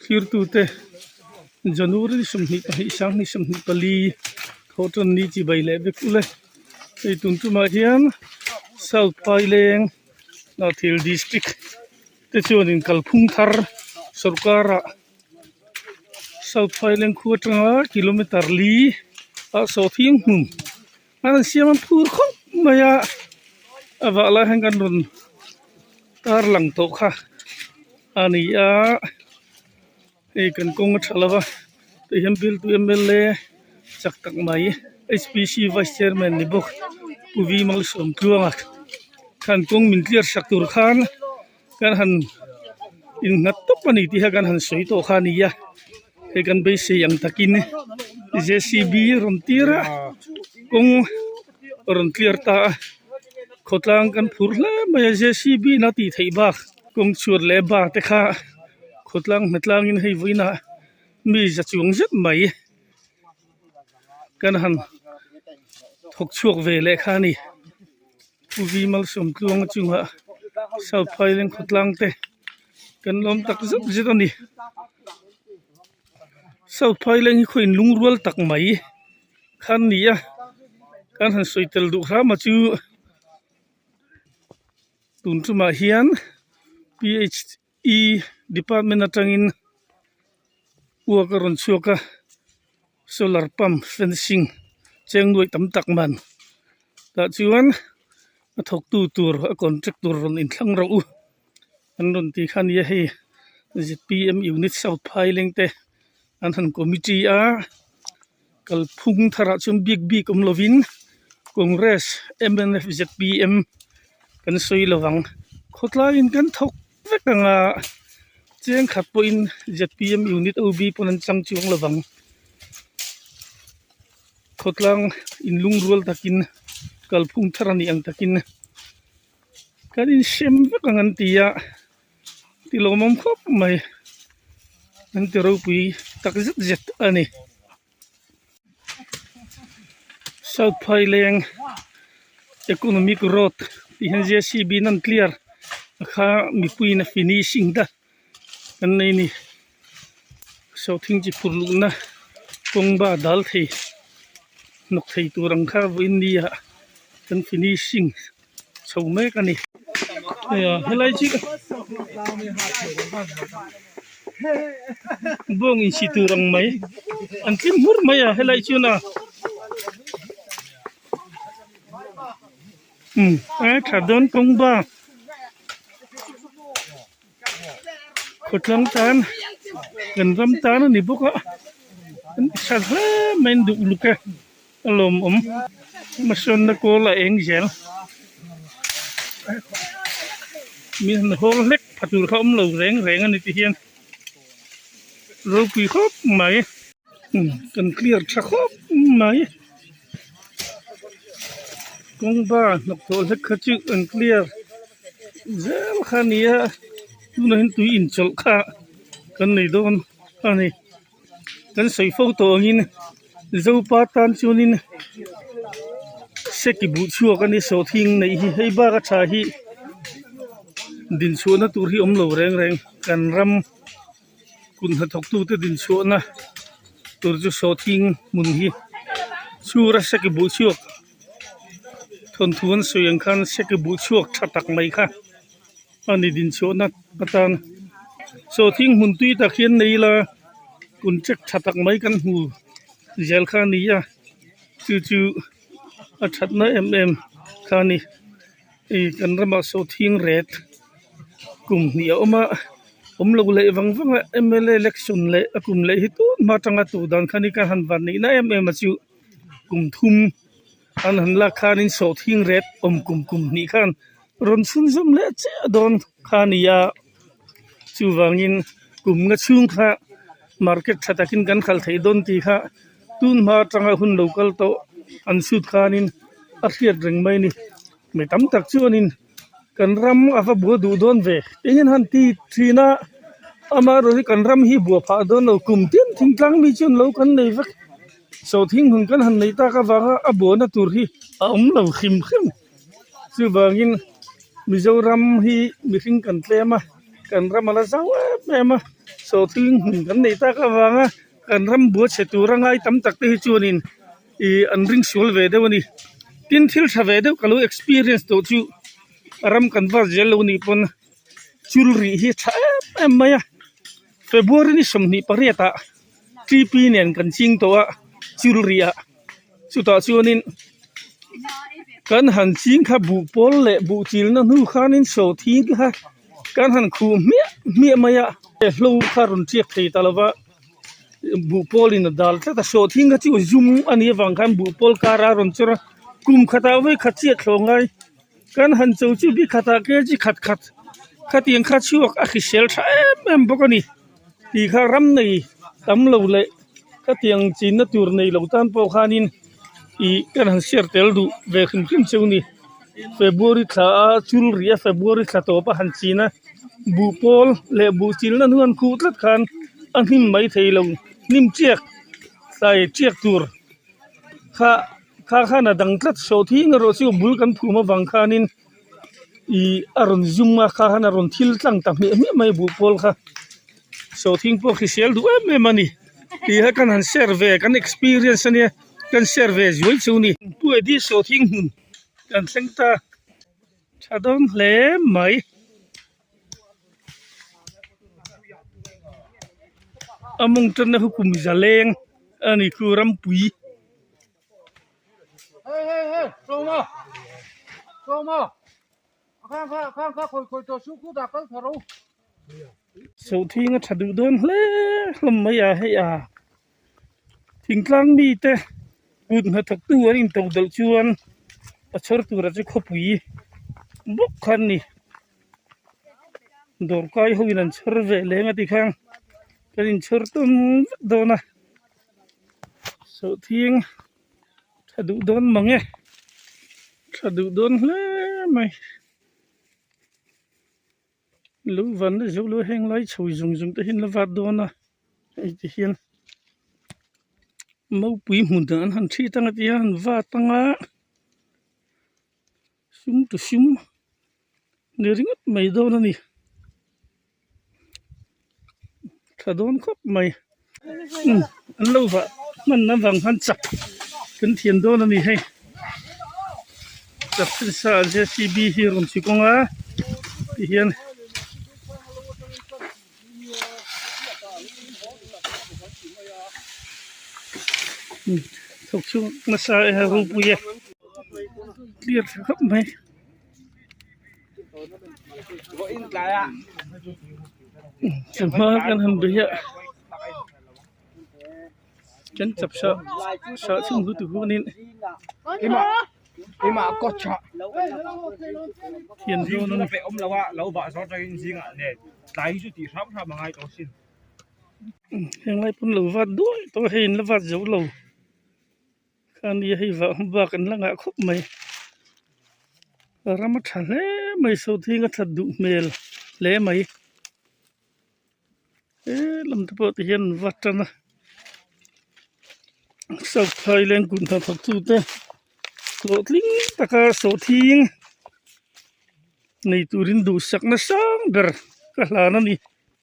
Thirtute January 22 2024 thawhtan ni chibai leh vek ule hei tun tumah hian South Phaileng Hnathil District te chuanin kalphung thar sawrkarah South Phaileng khua atanga kilometer li ah sawhthing hmun an rawn siam a phur khawp mai a a vah lai hian kan rawn tar lang tawh kha a ni a hei kan kawng a tha lo va tih hian bialtu m l a chak tak mai h p c vice chairman ni bawk pu v malsawmtluanga khan kawng min clear sak tur khan. Kan han innghat tawp a ni tih kha kan han sawi tawh kha a ni a, hei kan beisei ang takin J C B rawn tir a kawng rawn clear ta a, khawtlang kan phur hle mai a J C B in a tih theih bak kawng chhuat leh bar te kha khawtlang hnatlangin hei vawiinah mi za chuang zet mai kan han thawk chhuak ve leh kha a ni. Pu V Malsawmtluanga chungah South Phaileng khawtlang te kan lawm tak zet zet a ni. South Phaileng hi khawiin lungrual tak mai kha an ni a, kan han sawi tel duh hram a chu tun tumah hian P_H. E department atangin uak a rawn chhuak a solar pump fencing cheng nuaih tam tak man tah chuan a thawktu tur a contract tur rawn inthlang rawh u an rawn tih kha a nia hei Z P M unit south phaileng te an han committee a kalphung tharah chuan bik bik awm lovin congress M N F Z P M kan sawi lovang khawtlaiin kan thawk vek ang a cheng khat pawhin Z P M unit O B pawn an chang chuang lovang khawtlang inlungrual takin kalphung thar a nih ang takin kan insem vek ang an ti a. Ti lawmawm khawp mai an ti ropui tak zet zet a ni. South Phaileng Economic Road tih hian J C B in an clear a kha mipuiin a finishing ta kan nei a ni. Sawhthing chi phur luhna kawng ba dal thei hnawk thei tur ang kha vawiin ni ah kan finishing. Chho mek a ni. Helai chu bawng insi tur ang mai an tlim hmur mai a helai chuan a umm a tha dawn kawng ba khawtlang tan kan ram tan a ni bawk a an tha hle mai an duh luk e. A lawmawm hmasawnna kawl a eng zel mi han hawl hlek pha tur kha awm lo reng reng a ni ti hian ropui khawp mai kan clear tha khawp mai kawng bar hnawk tawh hlek kha chu an clear zel kha a ni a tunah hian tui inchawlh kha kan nei dawn a ni. Kan sawi fo tawh angin Zopa tan chuanin seki buh chhuak a ni sawhthing neih hi hei bak a tha hi dinchhuahna tur hi awm lo reng reng kan ram kut hnathawktute dinchhuahna tur chu sawhthing hmun hi chhura seki buh chhuak thawnthu an sawi ang khan seki buh chhuak tha tak mai kha. A ni dinchhuahna atan sawhthing hmun tui tak hian nei ila contract tha tak mai kan hmu zel kha a ni a chu chu a thatna em em kha a ni hei kan ramah sawhthing ret kum hnih a awm a awm lo leh vang vang a m l a election leh a kum leh hi tun hma atanga tur dan kha ni ka han van neihna em em a chu kum thum. An han lak khanin sawhthing ret awm kum kum hnih khan rawn chhunzawm leh chiah dawn kha a ni a, chuvangin kum nga chhung kha market tha takin kan khalh theih dawn tih kha tun hma atanga hun lo kal tawh an chhut khanin a hriat reng mai a ni. Mi tam tak chuanin kan ram a va bua duh dawn ve eng in han ti thin a, amaherawhchu hi kan ram hi bua phah dawn lo kum tin thingtlang mi chuan lo kan nei vek. Sawhthing hun kan han neih tak avanga a buahna tur hi a awm lo hrim hrim. Chuvangin Mizoram hi mihring kan tlem a, kan ram a la zau em em a. Sawhthing hmun kan neih tak avanga kan ram bua chhe tura ngai tam tak te hi chuanin ih an ring sual ve deuh a ni. Tin thil tha ve deuh ka lo experience tawh chu ram kan var zel lo nih pawn chul rih hi a tha em em mai a. February ni 28 ah TP nen kan ching tawh a chul rih ah chutah chuanin kan han ching kha buh pawl leh buh chilna hnu khanin sawhthing kha kan han khuh hmiah hmiah mai a hlo kha rawn tiak thei ta lo va buh pawlin a dal tlat a sawhthing kha chu zum a nih avang khan buh pawl kara a rawn chawr a kum khatah vawi khat chiah thlawh ngai kan han cho chu bi khatah kg khat khat khatiang kha chhuak a hrisel tha em em bawk a ni tih kha ram nei tam lo leh khatiang chinna tur nei lo tan pawh khanin ih kan han share tel duh ve hrim hrim cheu a ni February thla a chul rih a February thla tawp a han chin a buh pawl leh buh chilna hnu an khuh tlat khan a hnim mai thei lo hnim chiak tlai chiak tur kha kha khan a dang tlat sawhthing erawh chu bul kan phum avang khanin ih a rawn zum a kha khan a rawn thil tlang ta hmiah hmiah mai buh pawl kha sawhthing pawh hrisel duh em em a ni tih kha kan han share ve kan experience ania kan share ve zuai chu a ni. Pu Eddie sawhthing hmun kan thleng ta tha dawn hle mai. A mawng tanna hi kum za leng a ni khu rampui. Sawhthing a tha duh dawn hle hlawm mai a hei a thingtlang mite kut hnathawktu an into deuh chuan a chhawr tura chu khawpui bawk kha an ni. Dawrkai ho in an chhawr ve leng a tikhan kan inchhawr tum vek dawn a sawhthing tha duh dawn mang e tha duh dawn hle mai lo van la zo lo heng lai chho zawng zawng te hi an la vat dawn a hei ti hian mopui hmun an han ṭhit ang a ti a an vat ang a. Sum tu sum ni ringawt mai dawn a ni tha dawn khawp mai umm an lo vah hman avang khan chak kan thiam dawn a ni hei chak thil sa j c b hi a rawn chhi kawng a tihian. Thawk chhung nasa e ropui e clear tha khawp mai. Chawhma kan han bei a kan chap sah sah chhung hu tu huanin thian dawn a ni. Heng lai pawn lo vat duai tawh a hei an la vat zo lo kha nia hei vah bak an la ngah khawp mai ram a tha hle mai sawhthing a that duh hmel hle mai he lam te pawh ti hian an vat tan a south thailand kut hnathawk tu te hlawhtling taka sawhthing nei turin duhsakna sang ber ka hlan a ni.